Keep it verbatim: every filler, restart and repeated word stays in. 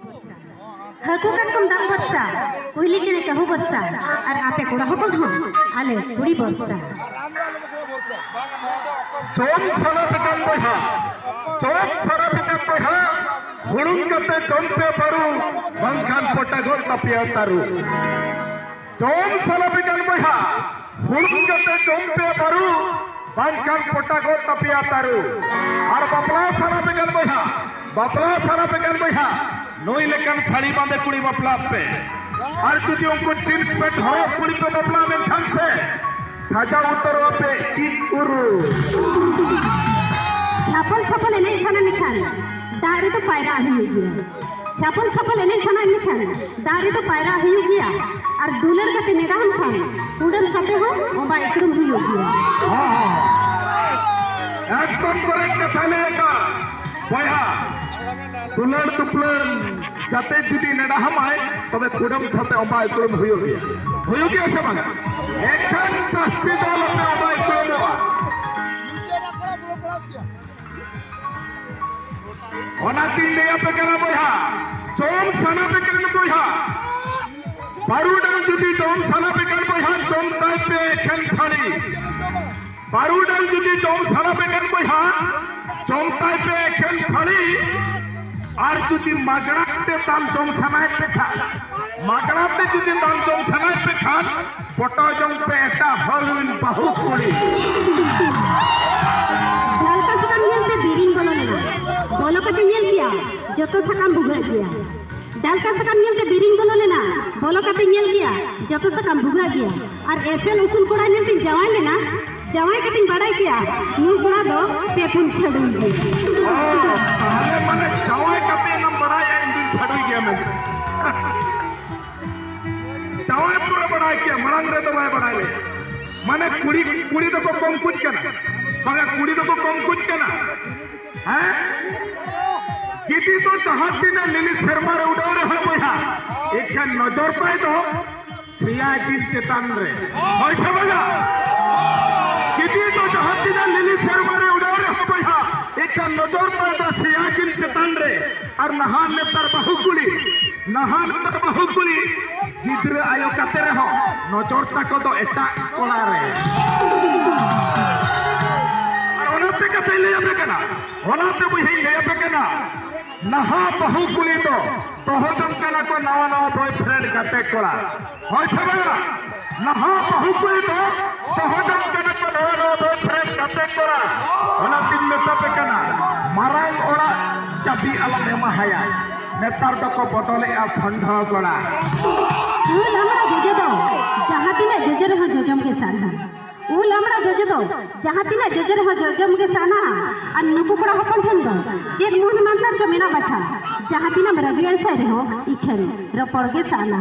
ᱦᱟᱹᱠᱩ ᱠᱟᱴᱠᱚᱢ ᱫᱟᱜ ᱵᱷᱚᱨᱥᱟ, ᱠᱩᱭᱞᱤ ᱪᱮᱬᱮ ᱠᱟᱹᱦᱩ ᱵᱷᱚᱨᱥᱟ, ᱟᱨ ᱟᱯᱮ ᱠᱚᱲᱟ ᱦᱚᱯᱚᱱ ᱦᱚᱸ ᱟᱞᱮ ᱠᱩᱲᱤ ᱵᱷᱚᱨᱥᱟ᱾ ᱡᱚᱢ ᱥᱟᱱᱟ ᱯᱮ ᱠᱟᱱ ᱵᱚᱭᱦᱟ, ᱡᱚᱢ ᱥᱟᱱᱟ ᱯᱮ ᱠᱟᱱ ᱵᱚᱭᱦᱟ, ᱦᱩᱲᱩᱝ ᱠᱟᱛᱮ ᱡᱚᱢ ᱯᱮ ᱵᱟᱹᱨᱩ, ᱵᱟᱝᱠᱷᱟᱱ ᱯᱚᱴᱟᱜᱚᱜ ᱛᱟᱯᱮᱭᱟ ᱛᱟᱹᱨᱩ᱾ ᱡᱚᱢ ᱥᱟᱱᱟ ᱯᱮ ᱠᱟᱱ ᱵᱚᱭᱦᱟ, ᱦᱩᱲᱩᱝ ᱠᱟᱛᱮ ᱡᱚᱢ ᱯᱮ ᱵᱟᱹᱨᱩ, ᱵᱟᱝᱠᱷᱟᱱ ᱯᱚᱴᱟᱜᱚᱜ ᱛᱟᱯᱮᱭᱟ ᱛᱟᱹᱨᱩ᱾ ᱟᱨ ᱵᱟᱯᱞᱟ ᱥᱟᱱᱟ ᱯᱮ ᱠᱟᱱ ᱵᱚᱭᱦᱟ, ᱵᱟᱯᱞᱟ ᱥᱟᱱᱟ ᱯᱮ ᱠᱟᱱ ᱵᱚᱭᱦᱟ, ᱱᱩᱭ ᱞᱮᱠᱟᱱ ᱥᱟᱹᱲᱤ ᱵᱟᱸᱫᱮ ᱠᱩᱲᱤ ᱵᱟᱯᱞᱟᱜ ᱯᱮ᱾ ᱟᱨ ᱡᱩᱫᱤ ᱩᱱᱠᱩ ᱡᱤᱱᱥ ᱯᱮᱱᱴ ᱦᱚᱨᱚᱜ ᱠᱩᱲᱤ ᱯᱮ ᱵᱟᱯᱞᱟ ᱞᱮᱱᱠᱷᱟᱱ ᱥᱮ, ᱥᱟᱡᱟᱣ ᱩᱛᱟᱹᱨᱚᱜ ᱟᱯᱮ ᱤᱫ ᱩᱨᱩ᱾ ᱪᱷᱟᱯᱚᱞ ᱪᱷᱟᱯᱚᱞ ᱮᱱᱮᱡ ᱥᱟᱱᱟ ᱢᱮᱠᱷᱟᱱ ᱫᱟᱜ ᱨᱮᱫᱚ ᱯᱟᱭᱨᱟᱜ ᱦᱩᱭᱩᱜ ᱜᱮᱭᱟ᱾ ᱪᱷᱟᱯᱚᱞ ᱪᱷᱟᱯᱚᱞ ᱮᱱᱮᱡ ᱥᱟᱱᱟ ᱢᱮᱠᱷᱟᱱ ᱫᱟᱜ ᱨᱮᱫᱚ ᱯᱟᱭᱨᱟᱜ ᱦᱩᱭᱩᱜ ᱜᱮᱭᱟ᱾ ᱟᱨ ᱫᱩᱞᱟᱹᱲ ᱠᱟᱛᱮ ᱱᱮᱰᱟ ᱦᱚᱸ ᱠᱷᱟᱱ ᱠᱩᱰᱟᱹᱢ ᱥᱟᱛᱮ ᱦᱚᱸ ᱚᱵᱟ ᱤᱠᱲᱩᱢ ᱦᱩᱭᱩᱜ ᱜᱮᱭᱟ᱾ ᱦᱚᱸ, ᱦᱚᱸ᱾ ᱮᱠᱫᱚᱢ correct ᱠᱟᱛᱷᱟ ᱞᱟᱹᱭ ᱟᱠᱟᱫ ᱵᱚᱭᱦᱟ᱾ ᱫᱩᱞᱟᱹᱲ ᱫᱩᱯᱞᱟᱹᱲ ᱠᱟᱛᱮ ᱡᱩᱫᱤ ᱱᱮᱰᱟ ᱦᱟᱢᱟᱭ, ᱛᱚᱵᱮ ᱠᱩᱰᱟᱹᱢ ᱥᱟᱛᱮ ᱚᱵᱟ ᱤᱠᱲᱩᱢ ᱦᱩᱭᱩᱜ ᱜᱮᱭᱟ᱾ ᱦᱩᱭᱩᱜ ᱜᱮᱭᱟ ᱥᱮ ᱵᱟᱝ? ᱮᱠᱷᱟᱱ ᱡᱟᱹᱥᱛᱤ ᱫᱚ ᱟᱞᱚᱯᱮ ᱚᱵᱟ ᱤᱠᱲᱩᱢᱚᱜᱼᱟ᱾ ᱚᱱᱟᱛᱤᱧ ᱞᱟᱹᱭ ᱟᱯᱮ ᱠᱟᱱᱟ ᱵᱚᱭᱦᱟ, ᱡᱚᱢ ᱥᱟᱱᱟ ᱯᱮ ᱠᱟᱱ ᱵᱚᱭᱦᱟ, ᱵᱟᱹᱨᱩᱰᱟᱝ ᱡᱩᱫᱤ ᱡᱚᱢ ᱥᱟᱱᱟ ᱯᱮ ᱠᱟᱱ ᱵᱚᱭᱦᱟ, ᱡᱚᱢ ᱛᱟᱭ ᱯᱮ ᱮᱠᱷᱮᱱ ᱯᱷᱟᱹᱲᱤ᱾ ᱵᱟᱹᱨᱩᱰᱟᱝ ᱡᱩᱫᱤ ᱡᱚᱢ ᱥᱟᱱᱟ ᱯᱮ ᱠᱟᱱ ᱵᱚᱭᱦᱟ, ᱡᱚᱢ ᱛᱟᱭ ᱯᱮ ᱮᱠᱷᱮᱱ ᱯᱷᱟᱹᱲᱤ᱾ ᱟᱨ ᱡᱩᱫᱤ ᱢᱟᱜᱽᱲᱟ ᱛᱮ ᱫᱟᱢ ᱡᱚᱢ ᱥᱟᱱᱟᱭᱮᱫ ᱯᱮ ᱠᱷᱟᱱ, ᱢᱟᱜᱽᱲᱟ ᱛᱮ ᱡᱩᱫᱤ ᱫᱟᱢ ᱡᱚᱢ ᱥᱟᱱᱟᱭᱮᱫ ᱯᱮ ᱠᱷᱟᱱ, ᱯᱚᱴᱟᱣ ᱡᱚᱝ ᱯᱮ ᱮᱴᱟᱜ ᱦᱚᱲ ᱨᱮᱱ ᱵᱟᱹᱦᱩ ᱠᱩᱲᱤ᱾ ᱰᱟᱞᱠᱟ ᱥᱟᱠᱟᱢ ᱧᱮᱞᱛᱮ ᱵᱤᱨᱤᱧ ᱵᱚᱞᱚ ᱞᱮᱱᱟ, ᱵᱚᱞᱚ ᱠᱟᱛᱮ ᱧᱮᱞ ᱠᱮᱭᱟ ᱡᱚᱛᱚ ᱥᱟᱠᱟᱢ ᱵᱷᱩᱜᱟᱹᱜ ᱜᱮᱭᱟ᱾ ᱰᱟᱞᱠᱟ ᱥᱟᱠᱟᱢ ᱧᱮᱞᱛᱮ ᱵᱤᱨᱤᱧ ᱵᱚᱞᱚ ᱞᱮᱱᱟ, ᱵᱚᱞᱚ ᱠᱟᱛᱮ ᱧᱮᱞ ᱠᱮᱭᱟ ᱡᱚᱛᱚ ᱥᱟᱠᱟᱢ ᱵᱷᱩᱜᱟᱹᱜ ᱜᱮᱭᱟ᱾ ᱟᱨ ᱮᱥᱮᱞ ᱩᱥᱩᱞ ᱠᱚᱲᱟ ᱧᱮᱞᱛᱮᱧ ᱡᱟᱶᱟᱭ ᱞᱮᱱᱟ, ᱡᱟᱶᱟᱭ ᱠᱟᱛᱮᱧ ᱵᱟᱲᱟᱭ ᱠᱮᱭᱟ ᱱᱩᱭ ᱠᱚᱲᱟ ᱫᱚ ᱯᱮ ᱯᱩᱱ ᱪᱷᱟᱹᱰᱩᱭ ᱜᱮᱭᱟ᱾ ᱚ, ᱛᱟᱦᱞᱮ ᱢᱟᱱᱮ ᱡᱟᱶᱟᱭ ᱠᱟᱛᱮ ᱮᱱᱟᱢ ᱵᱟᱲᱟᱭᱟ ᱤᱧ ᱫᱩᱧ ᱪᱷᱟᱹᱰᱩᱭ ᱜᱮᱭᱟ ᱢᱮᱱᱛᱮ᱾ ᱡᱟᱶᱟᱭ ᱯᱚᱨᱮ ᱵᱟᱲᱟᱭ ᱠᱮᱭᱟ, ᱢᱟᱲᱟᱝ ᱨᱮᱫᱚ ᱵᱟᱭ ᱵᱟᱲᱟᱭ ᱞᱮᱫᱟ᱾ ᱢᱟᱱᱮ ᱠᱩᱲᱤ, ᱠᱩᱲᱤ ᱫᱚᱠᱚ ᱠᱚᱢ ᱠᱩᱡ ᱠᱟᱱᱟ᱾ ᱵᱟᱝᱟ, ᱠᱩᱲᱤ ᱫᱚᱠᱚ ᱠᱚᱢ ᱠᱩᱡ ᱠᱟᱱᱟ᱾ ᱦᱮᱸ? ᱜᱤᱫᱤ ᱫᱚ ᱡᱟᱦᱟᱸ ᱛᱤᱱᱟᱹᱜ ᱞᱤᱞᱤ ᱥᱮᱨᱢᱟ ᱨᱮ ᱩᱰᱟᱹᱣ ᱨᱮᱦᱚᱸ ᱵᱚᱭᱦᱟ, ᱮᱱᱠᱷᱟᱱ ᱱᱚᱡᱚᱨ ᱛᱟᱭ ᱫᱚ ᱥᱮᱭᱟ ᱡᱤᱞ ᱪᱮᱛᱟᱱ ᱨᱮ᱾ ᱦᱳᱭ ᱥᱮ ᱵᱟᱝᱟ? ᱜᱤᱫᱤ ᱫᱚ ᱡᱟᱦᱟᱸ ᱛᱤᱱᱟᱹᱜ ᱞᱤᱞᱤ ᱥᱮᱨᱢᱟ ᱨᱮ ᱩᱰᱟᱹᱣ ᱨᱮᱦᱚᱸ ᱵᱚᱭᱦᱟ, ᱮᱱᱠᱷᱟᱱ ᱱᱚᱡᱚᱨ ᱛᱟᱭ ᱫᱚ ᱥᱮᱭᱟ ᱡᱤᱞ ᱪᱮᱛᱟᱱ ᱨᱮ᱾ ᱟᱨ ᱱᱟᱦᱟᱜ ᱱᱮᱛᱟᱨ ᱵᱟᱹᱦᱩ ᱠᱩᱲᱤ, ᱱᱟᱦᱟᱜ ᱱᱮᱛᱟᱨ ᱵᱟᱹᱦᱩ ᱠᱩᱲᱤ ᱜᱤᱫᱽᱨᱟᱹ ᱟᱭᱳ ᱠᱟᱛᱮ ᱨᱮᱦᱚᱸ ᱱᱚᱡᱚᱨ ᱛᱟᱠᱚ ᱫᱚ ᱮᱴᱟᱜ ᱠᱚᱲᱟ ᱨᱮ᱾ ᱟᱨ ᱚᱱᱟᱛᱮ ᱠᱟᱛᱷᱟᱧ ᱞᱟᱹᱭ ᱟᱯᱮ ᱠᱟᱱᱟ, ᱚᱱᱟᱛᱮ ᱵᱚᱭᱦᱟᱧ ᱞᱟᱹᱭ ᱟᱯᱮ ᱠᱟᱱᱟ, ᱱᱟᱦᱟᱜ ᱵᱟᱹᱦᱩ ᱠᱩᱲᱤ ᱫᱚ ᱫᱚᱦᱚ ᱡᱚᱝ ᱠᱟᱱᱟ ᱠᱚ ᱱᱟᱣᱟ ᱱᱟᱣᱟ boyfriend ᱜᱟᱛᱮ ᱠᱚᱲᱟ᱾ ᱦᱳᱭ ᱥᱮ ᱵᱟᱝᱟ? ᱱᱟᱦᱟᱜ ᱵᱟᱹᱦᱩ ᱠᱩᱲᱤ ᱫᱚ ᱫᱚᱦᱚ ᱡᱚᱝ ᱠᱟᱱᱟ ᱠᱚ ᱱᱟᱣᱟ ᱱᱟᱣᱟ boyfriend ᱜᱟᱛᱮ ᱠᱚᱲᱟ᱾ ᱚᱱᱟᱛᱤᱧ ᱢᱮᱛᱟ ᱯᱮ ᱠᱟᱱᱟ, ᱢᱟᱨᱟᱝ ᱚᱲᱟᱜ ᱪᱟᱹᱵᱤ ᱟᱞᱚᱢ ᱮᱢᱟᱦᱟᱭᱟ᱾ ᱱᱮᱛᱟᱨ ᱫᱚᱠᱚ ᱵᱚᱫᱚᱞᱮᱜᱼᱟ ᱥᱚᱱᱰᱷᱚ ᱠᱚᱲᱟ᱾ ᱩᱞ ᱟᱢᱲᱟ ᱡᱚᱡᱚ ᱫᱚ ᱡᱟᱦᱟᱸ ᱛᱤᱱᱟᱹᱜ ᱡᱚᱡᱚ ᱨᱮᱦᱚᱸ ᱡᱚᱡᱚᱢ ᱜᱮ ᱥᱟᱱᱟ᱾ ᱩᱞ ᱟᱢᱲᱟ ᱡᱚᱡᱚ ᱫᱚ ᱡᱟᱦᱟᱸ ᱛᱤᱱᱟᱹᱜ ᱡᱚᱡᱚ ᱨᱮᱦᱚᱸ ᱡᱚᱡᱚᱢ ᱜᱮ ᱥᱟᱱᱟ᱾ ᱟᱨ ᱱᱩᱠᱩ ᱠᱚᱲᱟ ᱦᱚᱯᱚᱱ ᱴᱷᱮᱱ ᱫᱚ ᱪᱮᱫ ᱢᱚᱱ ᱢᱟᱱᱛᱟᱨ ᱪᱚ ᱢᱮᱱᱟᱜ ᱵᱟᱪᱷᱟ, ᱡᱟᱦᱟᱸ ᱛᱤᱱᱟᱹᱜ ᱮᱢ ᱨᱟᱹᱜᱤ ᱟᱹᱲᱥᱟᱹᱭ ᱨᱮᱦᱚᱸ ᱤᱠᱷᱟᱹᱱ ᱨᱚᱯᱚᱲ ᱜᱮ ᱥᱟᱱᱟ᱾